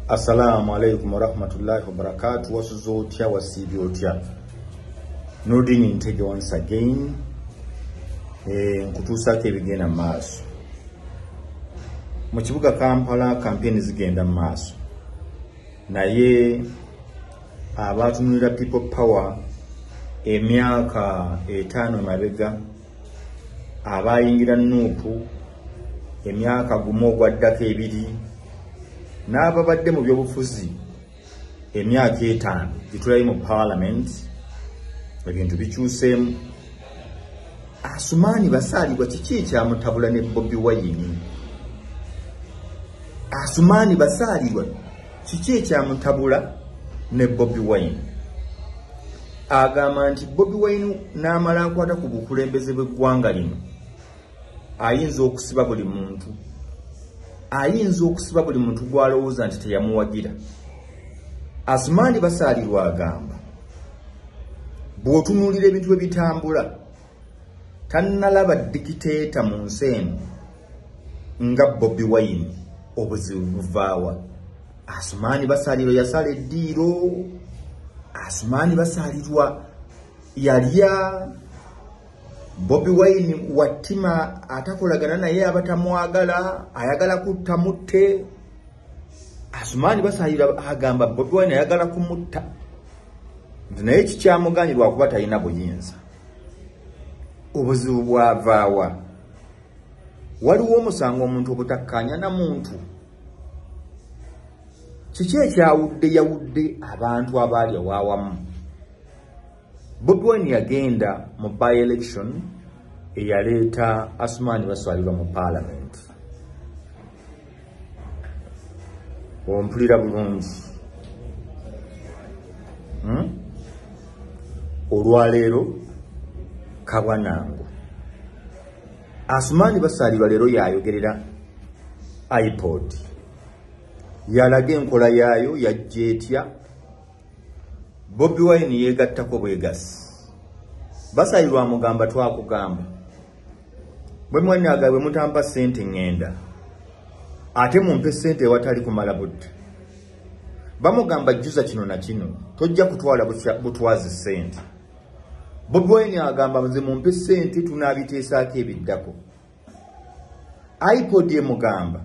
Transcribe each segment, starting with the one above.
Assalamu alaikum warahmatullahi wabarakatuh. Wasuze otya, wasiibye otya? Nurdin Ntege once again. Nkutuusaako ebigenda mu maaso mu kibuga Kampala. Kampeni zigenda mu maaso, naye abatunulira People Power emyaka 5 emabega, abayingira NUP emyaka 1 ogwaddako 2, n'ababadde mu byobufuzi emyaka 5 gitulayi mu parliament, ebintu bikyuseemu. Asumaani Basaalirwa kiki ekyamutabula ne Bobi Wine? Asumaani Basaalirwa kiki ekyamutabula ne Bobi Wine? Agamba nti Bobi Wine n'amala akwata ku bukulembeze bw'eggwanga lino, ayinza okusiba buli muntu, ayinza okusiba buli muntu gw'alowooza nti teyamuwagira. Asumaani Basaalirwa agamba bw'otunuulira ebintu bwe bitambula, tannalaba dictator mu nsi eno nga Bobi Wine. Obuzibu buvaawa? Asumaani Basaalirwa yasala eddiiro. Asumaani Basaalirwa yalya. Bobi Wine wattima atakolagana naye abatamwagala, ayagala kutta mutte. Asumaani Basaalirwa agamba Bobi Wine ayagala kumutta, naye kikyamuganye lwakuba talina buyinza. Obuzibu bwavaawa? Waliwo omusango omuntu obutakkaanya na muntu. Kiki ekyawudde yawudde abantu abaali awawamu? Bobi Wine yagenda mu by-election eyaleeta Asumaani Basaalirwa mu parliament. Ompulira bulungi? Olwaleero kabwanangu Asumaani Basaalirwa leero yayogerera iPod, yalaga enkola yaayo yajja etya. Bobi Wine yeegattako bwegasi. Basaalirwa amugamba twakugamba, bwe mwanyaga bwe mutampa ssente ŋŋenda, ate mumpe ssente ewatali kumala budde. Bamugamba jjuza kino na kino, tojja kutwala butwazi ssente. Bobi Wine agamba nze mumpe ssente tunaabiteesaako ebiddako. iPod emugamba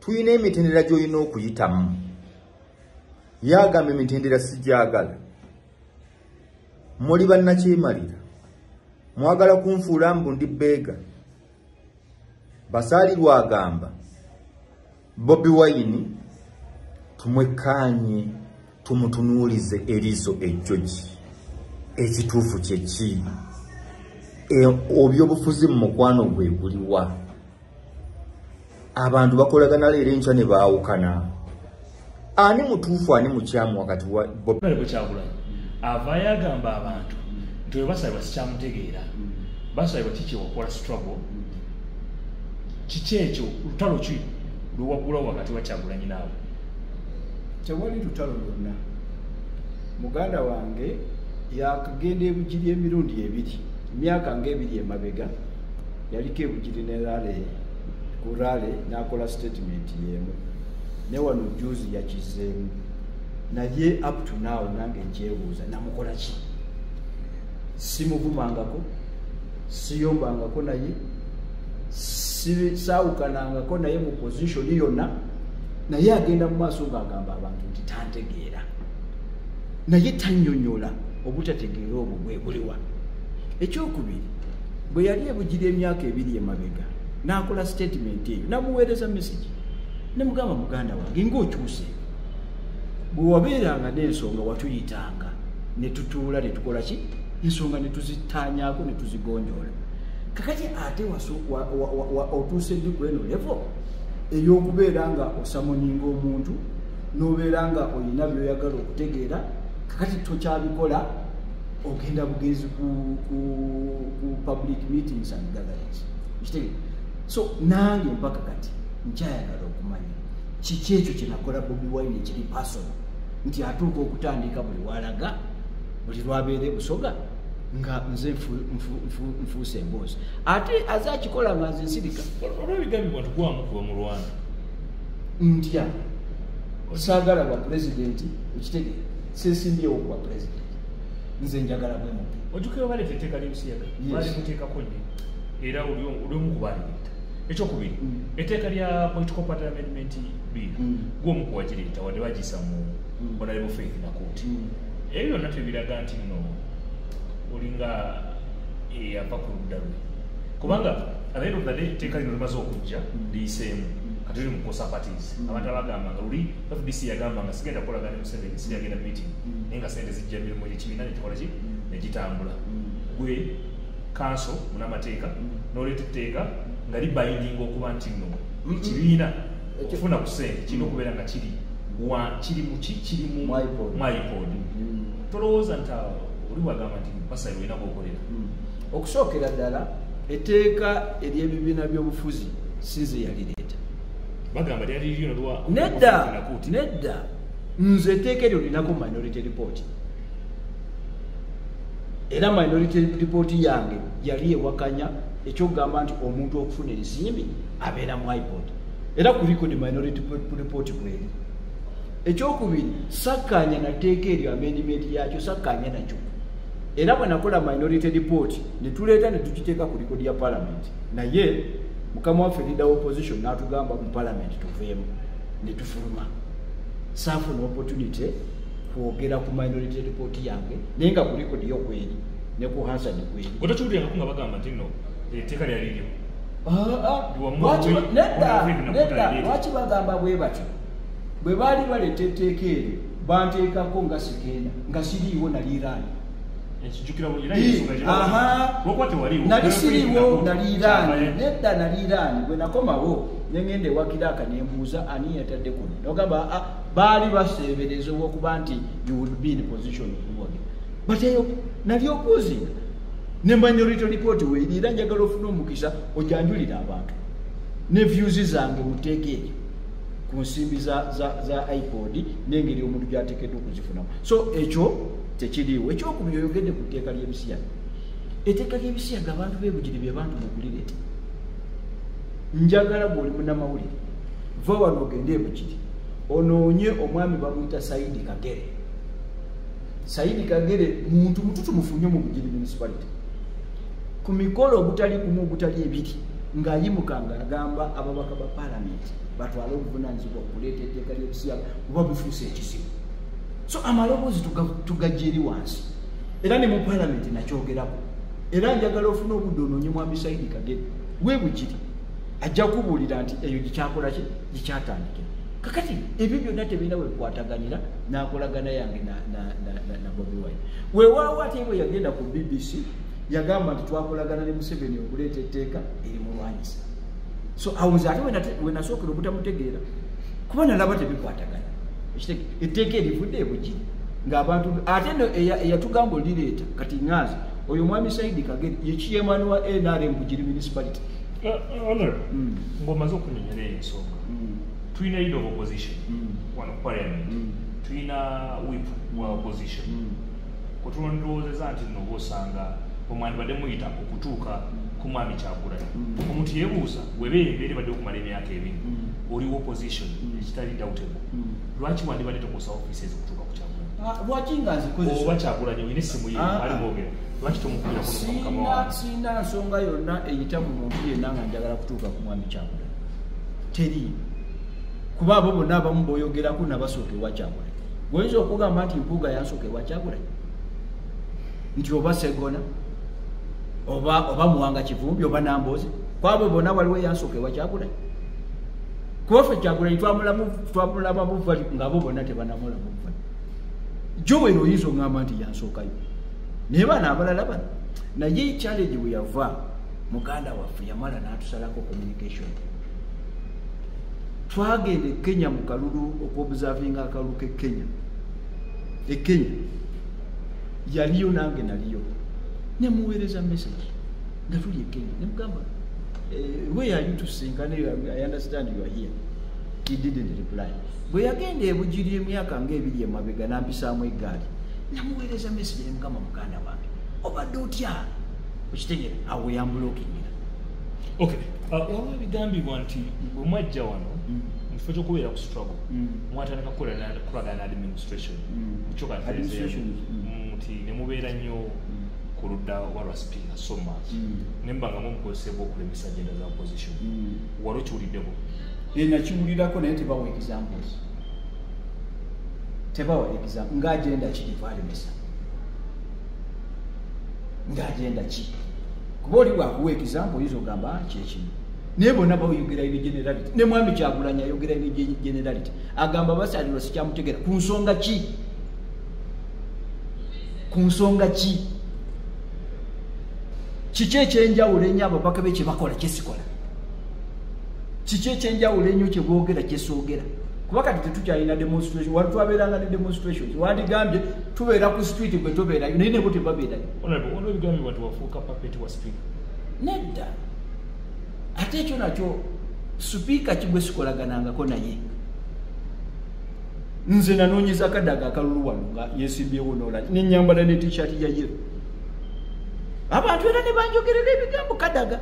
tulina emitendera gy'olina okuyitamu. Yagamba emitendera sigyagala, muli bannakyemalira, mwagala kunfuula mbu ndi bbeega. Basaalirwa agamba Bobi Wine tumwekkaanye, tumutunuulize eriiso ejjogi, ekituufu kye ki? Ebyobufuzi mu mukwano gwe guliwa? Abantu bakolagana leero enkya ne baawukana. Ani mutuufu, ani mukyamu wakati wa Bobi? Kyagulanyi avaayo agamba abantu nti oyo Basaalirwa sikyamutegeera. Basaalirwa kiki wakola struggle? Kiki ekyo, lutalo ki lwewaggulawo wakati wa Kyagulanyi naawe? Tewali lutalo lwonna. Muganda wange yakagenda ebugiri emirundi 2, emyaka nga2 emabega yaliko ebugiri ne rally ku rally n'akola statement y'emu, ne wano juzi yakizeemu. Naye up to now nange nkyebuuza, namukola ki? Simuvumangako, siyombangako naye, saawukanangako naye mu position yonna, naye agenda mu maaso ng'agamba abantu nti tantegeera, naye tannyonnyola obutategeera obwo bwe buliwa. Ekyokubiri, bwe yali ebugira emyaka 2 emabega n'akola statement eyo, namuweereza message ne mugamba muganda wange ng'okyuse, bwe wabeeranga n'ensonga watuyitanga ne tutuula ne tukola ki, ensonga ne tuzitaanyaako ne tuzigonjoola. Kakati ate otuuse ddi ku eno level ey'okubeera nga osamoninga omuntu n'obeera nga olina by'oyagala okutegeera? Kakati tokyabikola, ogenda bugenzi ku public meetings and gatherings. Kitegeera? So nange mpaka kati nkyayagala okumanya kiki ekyo kye nakola Bobi Wine ekiri personal, nti atuuka okutandika buli walaga, buli lwabeera Busoga nga nze nfuuse emboozi, ate aze akikola nga nze nsirika. Olw'ebigambibwa nti gwamukuba mu Rwanda. Ntya? Saagala bwa pulezidenti, okitegeera, seesimbyewo ku bwa pulezidenti, nze njagala bwe MP. Ojjukira baleeta etteeka ly'ebisiyaga, baalimuteekako nnyo era oli omu ku baalireeta. Ekyokubiri, etteeka lya Political Party Amendment Bill, gw'omu ku wagireeta, wadde bagiyisa mu Honorable Faith Nakuti. Ebyo byonna tebiraga nti nno olinga eyava ku ludda lwe, kubanga at the end of the day etteeka lino limaze okujja, liyiseemu, kati tuli mu kukosa parties. Abantu abagamba nga luli FDC yagamba nga sigenda kukolagana ne Museveni, siyagenda meeting, naye nga sente zijja, emirimu gy'ekibiina nekikola ki, negitambula. Gwe counsel munamateeka n'oleeta etteeka nga libindinga okuba nti nno ekibiina okufuna ku ssente kirina okubeera nga kiri kiri mu ki, kiri mu Mu iPod. Mu iPod. Tolowooza nti oli wagamba nti basayi olina bwokolera? Okusookera ddala, etteeka ery'ebibiina by'obufuzi sinze yalireeta. Bagamba lyali liryo nolwa Nedda. Nakuti. Nedda, nze etteeka eryo linako minority report, era minority report yange yali ewakanya ekyokugamba nti omuntu okufuna ensimbi abeera mu iPod, era ku record minority report bweri. Ekyokubiri, sakkaanya nateeka eryo, amendment yakyo sakkaanya nakyo, era bwe nakola minority report ne tuleeta ne tukiteeka ku record ya parliament, naye mukama waffe leader wa opposition n'atugamba mu parliament tuveemu ne tufuluma. Saafuna opportunity kwogera ku minority report yange, naye nga ku record yo kweri ne ku Hansard kweri. Otokiwulirangako nga bagamba nti nno etteeka lyali liryo? Ah, ah. Nedda, nedda. Lwaki bagamba bwe batyo? Bwe baali baleeta etteeka eryo, banteekako nga sigenda, nga siriiwo, nali Iraani. Ekijjukira bulungi, era y'ensonga gye lwokuba tewaliwo. Nali siriiwo, nali Iraani. Nedda, nali Iraani. Bwe nakomawo ne ŋŋenda ewa clerk ne mbuuza ani yatadde kuno, nogamba, "Ah, baali baseebereza olwokuba nti you would be in position okuwagira." But eyo nali opposing, ne minority report weeri, era njagala ofune omukisa ojanjulira abantu ne views zange mu tteeka eryo ku nsimbi za iPod n'engeri omuntu gy'ateekeddwa okuzifunamu. So ekyo tekiriiwo. Ekyokubiri, oyogedde ku tteeka ly'ebisiyaga. Etteeka ly'ebisiyaga, abantu b'ebugiri bye bantu mukulireeta. Njagala bw'oli munnamawulire, va wano ogende ebugiri onoonye omwami bamuyita Saidi Kagere. Saidi Kagere muntu mututumufu nnyo mu Bugiri Municipality. Ku mikolo ogutali gumu, ogutali ebiri, ng'ayimuka ng'agamba ababaka ba paalamenti batwale obuvunaanyizibwa okuleeta etteeka ly'ebisiyaga kuba bifuuse ekizibu. So amaloboozi tugajja eri wansi, era ne mu paalamenti nakyogerako. Era njagala ofune obudde onoonye mwami Saidi Kagere webugiri, ajja kubuulira nti eyo gikyakola ki, gikyatandikira. Kakati ebyo byonna tebirina webikwataganira n'akolagana yange na Bobi Wine. Weewaawo, ate bwe yagenda ku BBC yagamba nti twakolagana ne Museveni okuleeta etteeka erimulwanyisa. So awo nze ate wenasookera obutamutegeera, kuba nalaba tebikwatagana. Etteeka erivudde ebugiri ng'abantu ate no eyatugamba olireeta kati ŋŋanze oyo mwami Saidi Kagere ye chairman wa NRM Bugiri Municipality. Honorable, ng'omaze okunyonyola eyo ensonga, tulina leader of opposition wano ku parliament, tulina whip wa opposition. Kutulondowoozeza nti nno oba osanga omwandibadde muyita okutuuka ku mwami Kyagulanyi. Omuntu yeebuuza, webeera embeera ebadde okumala emyaka 2, oli opposition ekitali doubtable, lwaki wandibadde tokozesa offices okutuuka ku Kyagulanyi? Ah, lwaki nga nzikozesa? Oba Kyagulanyi olina essimu ye, Ah, ali ah. mwogera, lwaki tomukubirako mukama Siina wange? Siina nsonga yonna eyita mu muntu yenna nga njagala kutuuka ku mwami Kyagulanyi, teri, kuba abo bonna abamu boyogerako nabasooka ewa Kyagulanyi. Oyinza okugamba nti Mpuuga yansooka ewa Kyagulanyi, nti oba Segona oba Muwanga Kivumbi oba Nambooze, kwabo bonna waliwo eyansooka ewa Kyagulanyi? Kuba ffe Kyagulanyi twamulabamu vali ngaabo bonna tebanamulamu vali. Joel oyinza oŋŋamba nti yansookayo, naye bano abalala bano, naye challenge bwe yava, muganda waffe yamala n'atusalako communication. Twagenda e Kenya mu kalulu okuobservinga akalulu k'e Kenya. E Kenya yaliyo, nange naliyo, nemuweereza message nga tuli e Kenya, nemugamba, "Where are you tusinkane? I understand you are here." He didn't reply. Bwe yagenda ebugiri emyaka ngaebiri emabega nampisaamu eggaali, namuweereza message nemugamba, "Muganda wange, obadde otya?" Okitegeera, awo yamblockingira. Okay, waliwo ebigambibwa nti bwe mwajja wano Mu kifo ky'okubeera ku struggle, mwatandika kukolagana na administration. Nti ne mubeera nnyo ku ludda lwa speaker so much, ne muba nga mumukozesebwa okulemesa agenda za opposition. Wali okiwuliddeko? Nakiwulirako, naye tebawa examples, tebawa example nga agenda ki gyetwalemesa, nga agenda ki, kuba oli bwakuwa example oyinza ogamba kyekino, naye bonna bayogera in generality. Ne mwami Kyagulanyi ayogera in generality, agamba Basalirwa sikyamutegeera. Ku nsonga ki? Ku nsonga ki? Kiki ekyenjawulo ennyo ababaka be kyebakola kyesikola? Kiki ekyenjawulo ennyo kyeboogera kyesoogera? Kuba kati tetukyalina demonstration. Wali twabeeranga ne demonstrations, wandigambye tubeera ku street, gwe tobeerayo, naye nebo tebabeerayo. Waliwo ebigambibwa nti wafuuka puppet wa speaker. Nedda, ate ekyo nakyo sipiika kigwe sikolaganangako naye. Nze nanoonyeza Kadaga akalulu wano nga yesimbyewo nolaki, nenyambala ne T-shirt ya yellow, abantu era ne banjogerera ebigambo Kadaga.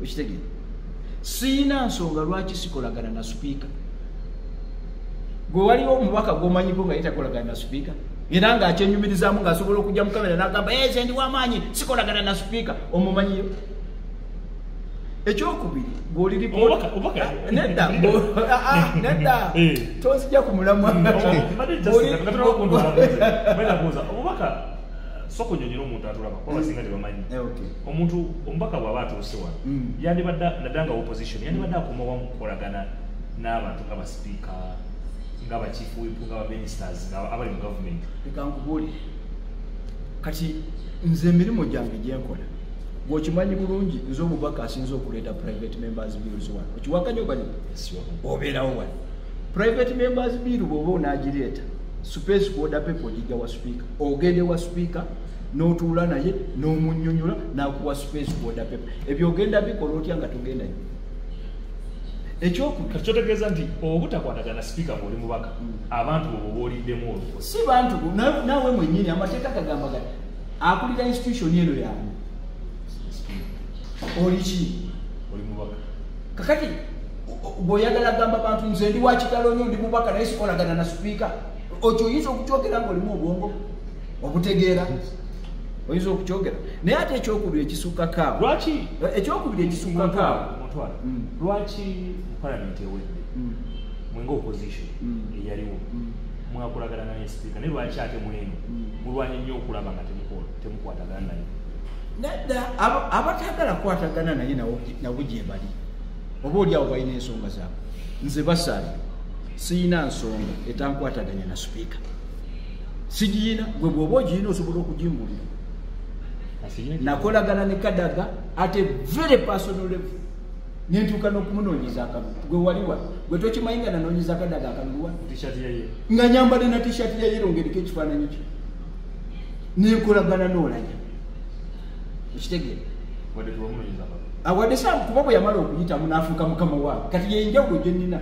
Okitegeera? Siina nsonga lwaki sikolagana na sipiika. Gwe waliwo omubaka gw'omanyiko nga yetakolagana na sipiika, era ng'akyenyumirizaamu ng'asobola okujja mu kamera n'agamba nze ndi w'amaanyi, sikolagana na sipiika? Omumanyiyo? Ekyokubiri, bw'oli nedda, nedda, tonzija ku mulamwa. Omubaka, sooka onnyonnyole omuntu atulaba, kuba abasinga tebamanyi. Omuntu omubaka bw'aba atuuse wano, yandibadde naddala nga opposition, yandibadde akomawa mu kukolagana n'abantu nga basipiika, nga ba chief whip, nga ba ministers, nga abali mu gavumenti? Leka nkubuulire, kati nze emirimu gyange gyenkola bw'okimanyi bulungi, nze omubaka asinza okuleeta private members bills wano. Okiwakanya oba obeerawo wano? Private members bill bw'oba onaagireeta, space order paper ogijja wa speaker. Ogende wa speaker n'otuula naye n'omunnyonnyola n'akuwa space order paper. Ebyo ogenda bikola otya nga togendayo? Ekyokubiri, Kati kyotegeeza nti obutakwatagana sipiika ng'oli mubaka, abantu bwe booliddemu olukwe? Si bantu, naawe mwennyini. Amateeka gagamba gati akulira institution eno yaani? Oli ki? Oli mubaka. Kakati bw'oyagala gamba bantu nze ndi wa kitalo nnyo, ndi mubaka, naye sikolagana na sipiika, okyo oyinza okukyogera ng'olimu obwongo obutegeera? Oyinza okukyogera? Naye ate ekyokubiri ekisukkako awo, Lwaki ekyokubiri ekisukkako awo, Mutwala, lwaki mu palamenti ewedde mwenga opposition eyaliwo mwakolagana naye sipiika, naye lwaki ate mweno mulwanye nnyo okulaba nga temukwatagana naye? Nedda, abatagala kukwatagana naye nabo gye bali, oba oli awo balina ensonga zaabwe. Nze Basalirwa siyina nsonga etankwataganya na sipiika, sigiyina. Gwe bw'oba ogiyina osobola okugimbulira. Nakolagana ne Kadaga at a very personal level, nentuuka n'okumunoonyeza akalulu. Gwe wali wano, gwe tokimanyi nga nanoonyeza Kadaga akalulu wano nga nyambadde na T-shirt ya yellow ng'eriko ekifaananyi kye, nenkolagana n'Olanya. Okitegeera? Awadde sa kuba bwe yamala okuyitamu n'afuuka mukama wange. Kati yenjawulo gye nnina,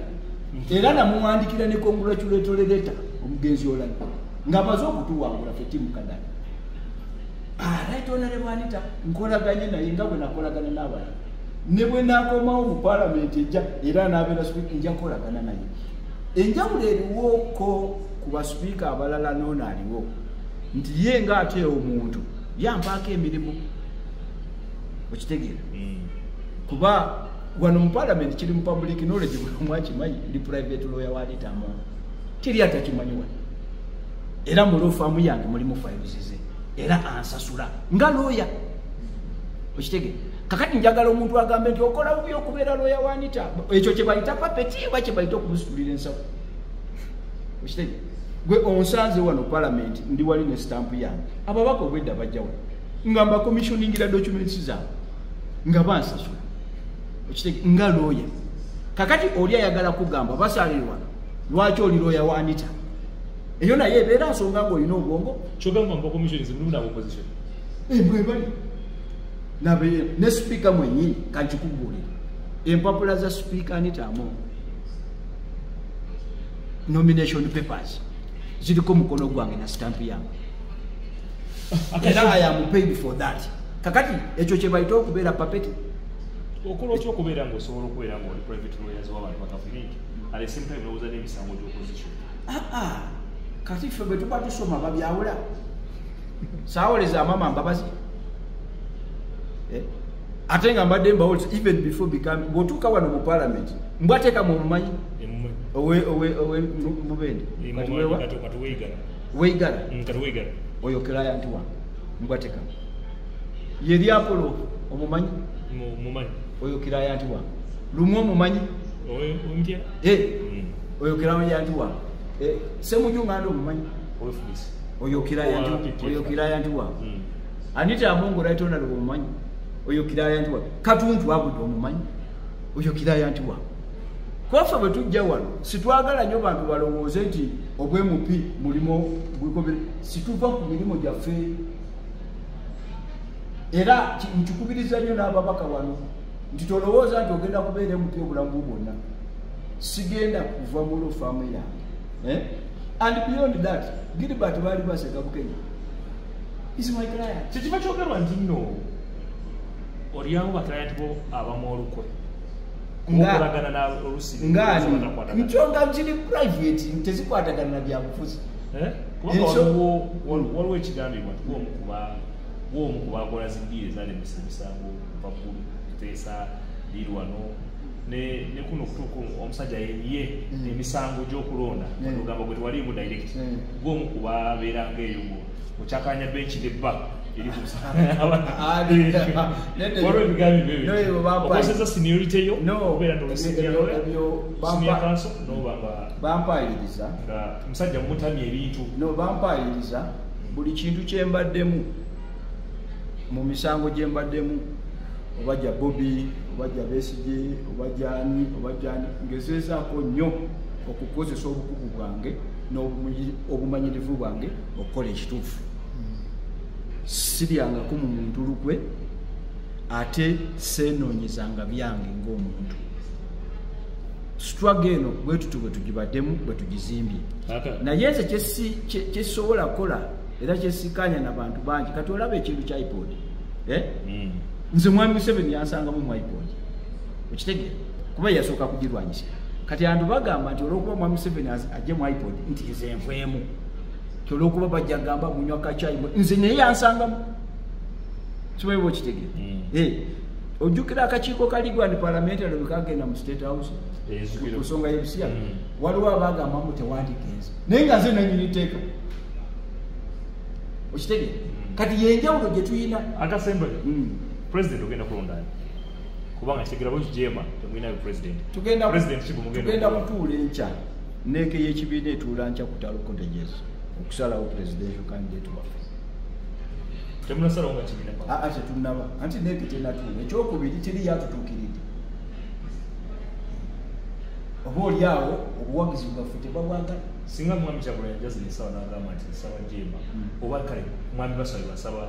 era namuwandikira ne congratulatory letter omugenzi Olanya ng'amaze okutuwangula ffe team Kadaga. Right Honorable Anita, nkolaganye naye nga bwe nakolagana n'abalala, ne bwe nakomawo mu paalamenti ejja era n'abeera sipiika, nja kukolagana naye. Enjawulo eriwoko ku basipiika abalala n'ono aliwo nti ye ng'ate omuntu yampaako emirimu. Okitegeera? Kuba wano mu paalamenti kiri mu public knowledge, buli omu akimanyi, ndi private lawyer wa Anita Among, teri atakimanyi wano. Era mu law firm yange mulimu files ze, era ansasula nga lawyer. Okitegeera? Kakati njagala omuntu agambe nti okola bubi okubeera lawyer wa Anita. Ekyo kye bayita puppet oba kye bayita okumusitulira ensawo? Okitegeera? Gwe onsanze wano palamenti, ndi wali ne stamp yange. Ababaka obwedda bajja wano nga mbacommissioningira documents zaabwe nga bansasula. Okitegeera? Nga lawyer. Kakati oli ayagala kugamba Basalirwa lwaki oli lawyer wa Anita, eyo naye ebeera nsonga ng'olina obwongo. Kyogamba mba commissions mulimu nabo opposition? Bwe bali ne sipiika mwennyini. Kankikubuulira, empapula za sipiika Anita Among, nomination papers, ziriko mukono gwange na stamp yange, era I am paid for that. Kakati ekyo kye bayita okubeera puppet? Okola otya okubeera ng'osobola okubeera ng'oli private lawyers w'abantu ba gavumenti at the same time n'owuza n'emisango gy'opposition? Kati ffe bwe tuba tusoma babyawula. Saawoleza Amama Mbabazi, ate nga mbadde mbawoleza even before become. Bw'otuuka wano mu parliament, mbwateekamu omumanyi owe Mubende Weigala, oyo client wange mbwateekamu. Yeri Apollo omumanyi, oyo client wange. Lumu omumanyi, oyo client wange. Semuju Ngando omumanyi, oyo client wange. Anita Amongo right honorable omumanyi, oyo client wange. Katuntu Abudu omumanyi, oyo client wange. Kwaffe bwe tujja wano sitwagala nnyo bantu balowooze nti obw'MP mulimo gwekobere. Situva ku mirimu gyaffe, era nkikubiriza nnyo n'ababaka wano nti tolowooza nti ogenda kubeera MP obulamu bwo bwonna. Sigenda kuva mu law firm yange. And beyond that, Gilbert baali baseka Bukenya is my client. Kyekiva kyogerwa nti nno olyamu baclient bo abamu olukwe nkyonga kiri private, tezikwatagana na byabufuzi. Kubanga waliwo ekigambibwa nti gwomu ku bakola ziddiire ezalemesa emisango kuva ggulu kuteesa liiri wano ne kuno okutuuka omusajja ye emisango gy'okulonda ogamba gwe tewaliimu direct, gwomu ku babeeranga eyo okyakanya benchi nebba eri ku waliwo ebigambo ebyo okozesa seniority yo okubeera nti senior counsel noba nga bampayiriza nga omusajja mutamya ebintu. No, bampayiriza buli kintu kye mbaddemu mu misango gye mbaddemu, oba gya Bobi, oba gya Besigye, oba gyani, oba gyani, ngezezaako nnyo okukozesa obukugu bwange n'obumanyirivu bwange okukola ekituufu. Siryangako mu muntu lukwe, ate seenoonyezanga byange ng'omuntu. Struggle eno bwe tutyo bwe tugibaddemu, bwe tugizimbye. Naye nze kyesobola kukola era kyesikanya na bantu bangi. Kati olaba ekintu kya iPod, nze Mwami Museveni yansangamu mu iPod, okitegeera, kuba yasooka kugirwanyisa. Kati abantu bagamba nti olw'okuba Mwami Museveni ajje mu iPod nti nze nveemu, ti olw'okuba bajja gamba munywa kacyayi, nze naye yansangamu. Simanyi bwe okitegeera. Ojjukira akakiiko ka Legal and Parliamentary bwe kagenda mu State House ku nsonga y'ebisiyaga, waliwo abagambamu tewandigenze, naye nga nze nannyini tteeka. Okitegeera? Kati yenjawulo gye tuyina. Akasembayo, president ogenda kulonda ani? Kubanga kitegera bwe kijeema temulinayo president. Tugenda kutuula enkya, neeke y'ekibiina etuula nkya ku Talo Cottages okusalawo presidential candidate waffe. Temunasalawo nga kibiina? Tetunnaba, anti neeke tenatuula. Ekyokubiri, teri yatutuukiridde, oba oli awo obuwagizi bwaffe tebabwagala. Singa Mwami Kyagulanyi ajjaza ensawo n'agamba nti nsaba jeema, oba kale Mwami Basalirwa nsaba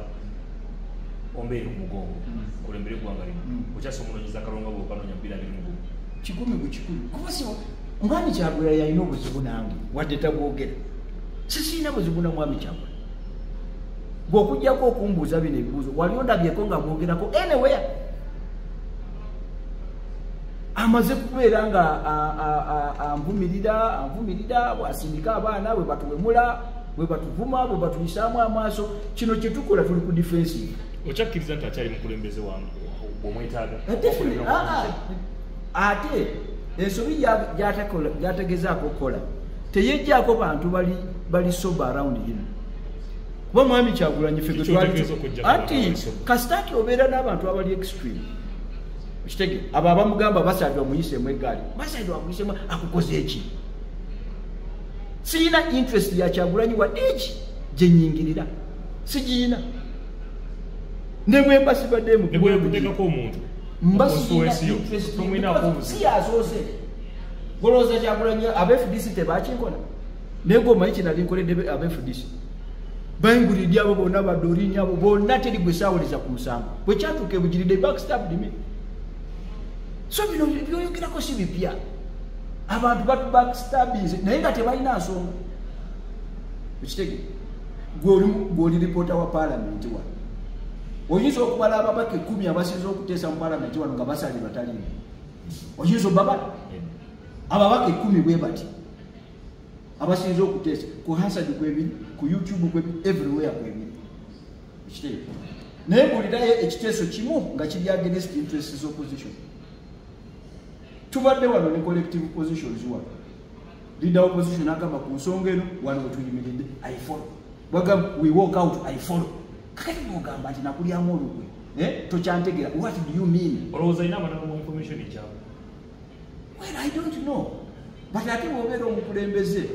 ombeere ku mugongo kulembere eggwanga lino, okyasa omunoonyeza akalonga bw'okanoonya 2021? 100 ku 100. Kuba si Mwami Kyagulanyi yalina obuzibu nange, wadde tabwogera. Sisiina buzibu na Mwami Kyagulanyi. Bw'okuggyako okumbuuza bino ebibuuzo, wali ondabyeko nga mwogerako anywhere. Amaze kubeera nga anvumirira, bw'asindika abaana bwe batuwemula, bwe batuvuma, bwe batuyisaamu amaaso. Kino kye tukola tuli ku defensive. Okyakkiriza nti akyali mukulembeze bw'omwetaaga? Ate ensobi gy'ategezaako okukola teyejjaako bantu bali sober around him. Kuba Mwami Kyagulanyi ffe anti kasita nti obeera n'abantu abali extreme, okitegeera, abo abamugamba basaadde bamuyiseemu eggaali, basaadde bamuyiseemu, akukoze eki? Siyina interest ya Kyagulanyi wadde eki gye nnyingirira, sigiyina. Ne bwe mba sibadde mu mba siyina interest, si yasoose. Golowooza Kyagulanyi aba FDC tebakinkola, naye ng'omanyi kye nali nkoledde aba FDC. Bayingulidde abo bonna, badorini abo bonna, teri gwe saawuliza ku musango. Bwe kyatuuka e Bugiri, they backstabbed me. So bino byoyogerako si bipya. Abantu batu backstabbinze naye nga tebalina nsonga. Okitegeera? Gw'oli reporter wa parliament wano. Oyinza okubala ababaka 10 abasinze okuteesa mu palamenti wano nga basalirwa taliimu. Oyinza obabala? Ababaka 10 bwe bati abasinze okuteesa ku Hansard kwebiri, ku YouTube kwebiri, everywhere kwebiri. Ekitegeeza. Naye mpulirayo ekiteeso kimu nga kiri against interests opposition. Tubadde wano ne collective positions wano. Leader opposition agamba ku nsonga eno wano wetuyimiridde, I follow. Bagamba we walk out, I follow. Kakati bw'ogamba nti nakulyamu olukwe, tokyantegeera, what do you mean? Olowooza alina abalala mu information ekyabwe? Well, I don't know. But ate bw'obeera omukulembeze,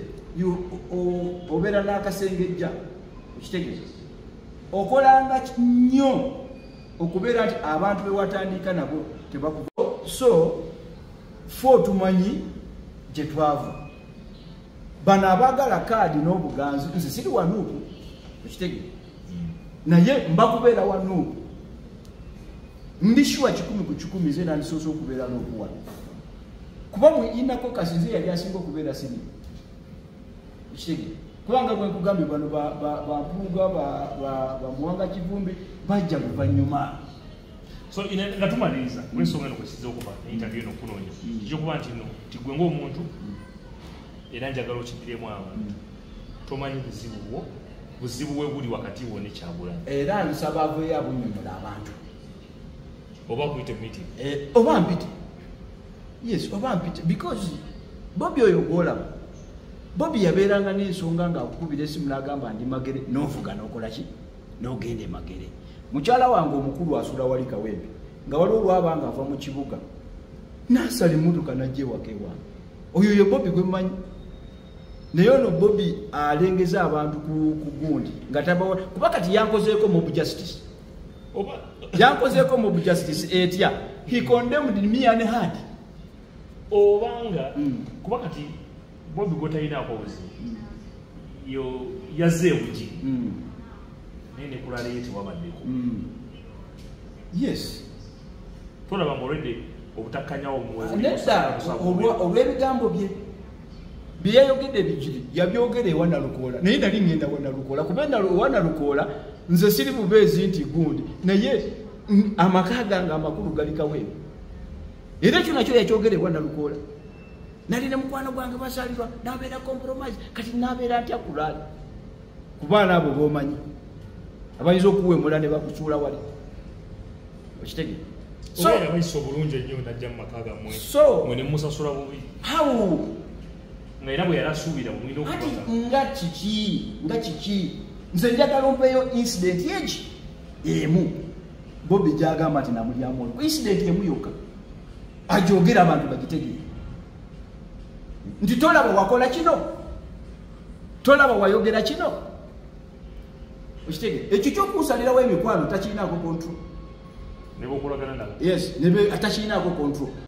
obeera n'akasengejja, okitegeeza. Okolanga nnyo okubeera nti abantu be watandika nabo tebakuva. So, ffe tumanyi gye twava. Bano abaagala kaadi n'obuganzi, nze siri wa NUP, okitegeeza. Naye mba kubeera wa NUP. Ndi sure 100 ku 100 nze nandisoose okubeera NUP wano. Kuba mu inako kasi nze yali asinga okubeera sini. Okitegeeza. Kubanga bwe nkugambye bano ba Mpuuga, ba Muwanga Kivumbi bajja luvannyuma. So nga tumaliriza olw'ensonga eno kwesiza okuba interview eno okunoonya, ekyokuba nti no nti gwe ng'omuntu era njagala okiddiremu abantu, tomanyi buzibu bwo, buzibu bwe buli wakati wo ne Kyagulanyi. Era nsaba aveeyo abunnyonnyola abantu. Oba kuyite meeting. Oba mpite. Yes, oba mpite because Bobi oyo gw'olaba, Bobi yabeeranga n'ensonga ng'akukubira essimu n'agamba ndi Magere, n'ovuga n'okola ki? N'ogenda e Magere. Mukyala wange omukulu asula wali Kawempe, nga waliwo olwaba ng'ava mu kibuga, n'asala emmotoka n'ajja ewaka ewange. Oyo ye Bobi gwe mmanyi. Naye ono Bobi alengeza abantu ku gundi nga tabawa, kuba kati yankozeeko mob justice. Yankozeeko mob justice etya? He condemned me and had. Obanga kuba kati Bobi gw'otalinaako buzibu, yo yazze ebugi. Naye ne kulala ye tewabaddeko. Yes. Tolaba ng'olwedde obutakkanyawo omuwezi. Nedda, olw'ebigambo bye bye yayogedde bigiri, yabyogera ewa Nalukoola. Naye nali ŋŋenda wa Nalukoola, kuba ewa Nalukoola nze siri bubeezi nti gundi, naye amaka gange amakulu gali Kawempe. Era ekyo nakyo yakyogera ewa Nalukoola. Nali ne mukwano gwange basalirwa, n'abeera compromise, kati n'abeera atya kulaala? Ku baana abo b'omanyi abayinza okuwemula ne bakusuula wali. Okitegeera? So, obeera bayisa obulungi ennyo n'ajja mu maka gammwe. So, mwe ne musasula bubi. How? Nga era bwe yali asuubira mulina okubaga. Ati nga kiki? Nga kiki? Nze njagala ompeeyo incident egi emu. Bobi gy'agamba nti namulyamu olwo. Incident emu yokka. Agyogera abantu bagitegeere. Nti tolaba wakola kino, tolaba wayogera kino. Okitegeera? Ekyo ky'okunsalirawo emikwano takirinaako control. Ne bw'okolagana nabo. Yes, atakirinaako control.